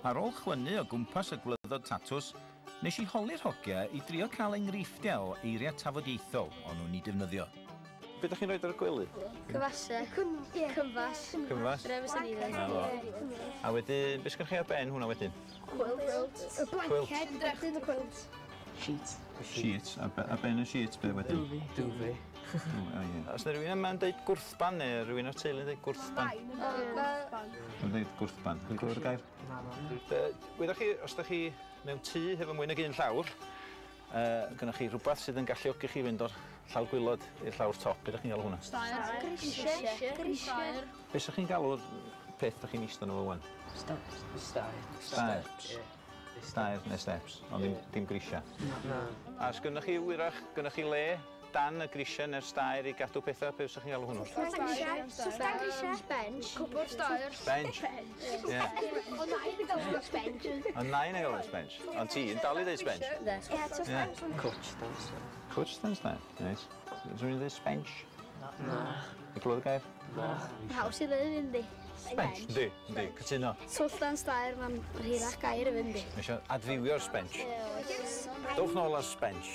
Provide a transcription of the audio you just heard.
Ar ôl chwynnu o gwmpas y gwlyddod tatws, nes i holi'r hogia i drio cael enghreifftiau o eiriau tafodieithol o'n nhw'n ei defnyddio. Be ydych chi'n rhoi ar y gwely? Cyfasau. Cyfas. Cyfas? Dyna fysa ni Na fo. A wedyn, beth sgynnoch chi ar ben hwnna wedyn? Quilt. Y blanced. Quilt. Y quilt. Sheet. Sheet. A, a ben y sheet, be wedyn? Duvet. Duvet. O, ie. Os yna rhywun yma'n deud gwrthban neu rhywun o'r teulu'n deud gwrthban? Yn deud gwrthban. Dwi'n clywed y gair? Na. Wyddoch chi, os ydych chi mewn tŷ hefo mwy nag un llawr, gynnoch chi rhywbeth sydd yn galluogi chi fynd o'r llawr gwaelod i'r llawr top. Be ydych chi'n galw hwnna? Stair. Grisiau. Grisiau. Be ydych chi'n galw'r peth ydych chi'n eistedd nhw wan? Steps. Stair. Stair. Stair neu steps, ond ddim, dim grisiau. Na. A os gynnoch chi wyrach, gynnoch chi le dan y grisiau neu'r stair i gadw pethau, be fysa chi'n galw hwnnw? Grisiau. Swllt grisiau. Bench. Cwpwr stair. Bench. Ie. O nain yn galw bench. Ond nain yn galw bench. Ond ti'n dal i ddeud bench. Ie, Ie. Cwtch dan stair. Cwtch dan stair. Reit. Dwi'n dweud sbench. Na. Ti'n clywed y gair? Na. Haws i ddweud yndi. Sbench. Yndi, yndi, cytuno. Twll dan stair, mae'n hirach gair i fynd. Mae eisiau adfywio'r sbench. Dowch nôl ar sbench.